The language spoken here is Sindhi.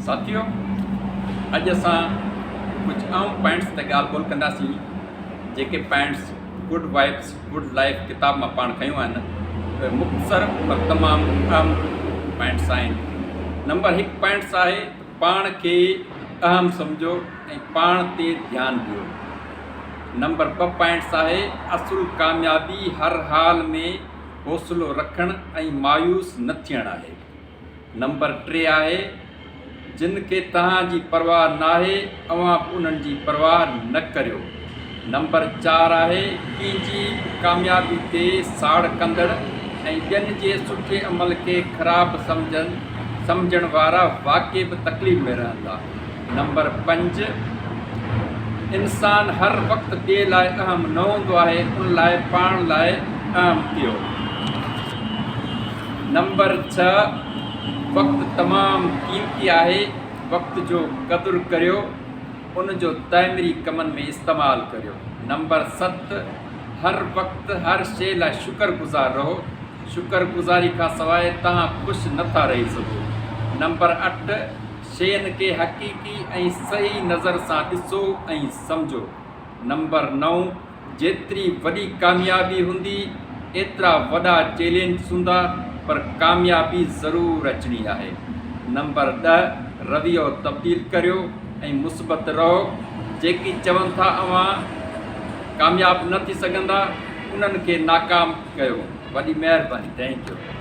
ساٿيو اڄ اسان ڪجهه اهم پوائنٽس تي ڳالهه ٻولهه ڪنداسين جيڪي points good vibes good life ڪتاب مان پاڻ کنيو آهن اهي مختصر پر تمام اهم پوائنٽس آهن نمبر هڪ پوائنٽس آهي پاڻ کي اهم سمجهو ۽ پاڻ تي ڌيان ڏيو نمبر ٻه پوائنٽس آهي اصل ڪاميابي هر حال ۾ حوصلو رکڻ ۽ مايوس نه ٿيڻ آهي نمبر ٽي آهي، جن کي توهان جي پرواهه ناهي، اوهان به انهن جي پرواهه نه ڪريو. نمبر چار آهي، ڪنهن جي به ڪاميابي تي ساڙ ڪندڙ ۽ ٻين جي سٺي عمل کي خراب سمجهڻ وارا واقعي به تڪليف ۾ رهندا. نمبر پنج، انسان هر وقت ٻئي لاء اهم نه هوندو آهي، ان لاء پاڻ لاء اهم ٿيو. نمبر ڇهه، وقت تمام قيمتي آهي، وقت جو قدر ڪريو، ان جو تعميري ڪمن ۾ استعمال ڪريو. نمبر ست، هر وقت هر شيء لاء شڪر گذار رهو، شڪر گذاري کان سواء توهان خوش نه ٿا رهي سگهو. نمبر اٺ، شين کي حقيقي ۽ صحيح نظر سان ڏسو ۽ سمجهو. نمبر نو، جيتري وڏي ڪاميابي هوندي، ايترا وڏا چئلينجز هوندا، پر ڪاميابي ضرور اچڻي آهي. نمبر ڏهه، رويو تبديل ڪريو ۽ مثبت رهو. جيڪي چون ٿا اوهان ڪامياب نه ٿي سگهندا، انهن کي ناڪام ڪيو. وڏي مهرباني. Thank you.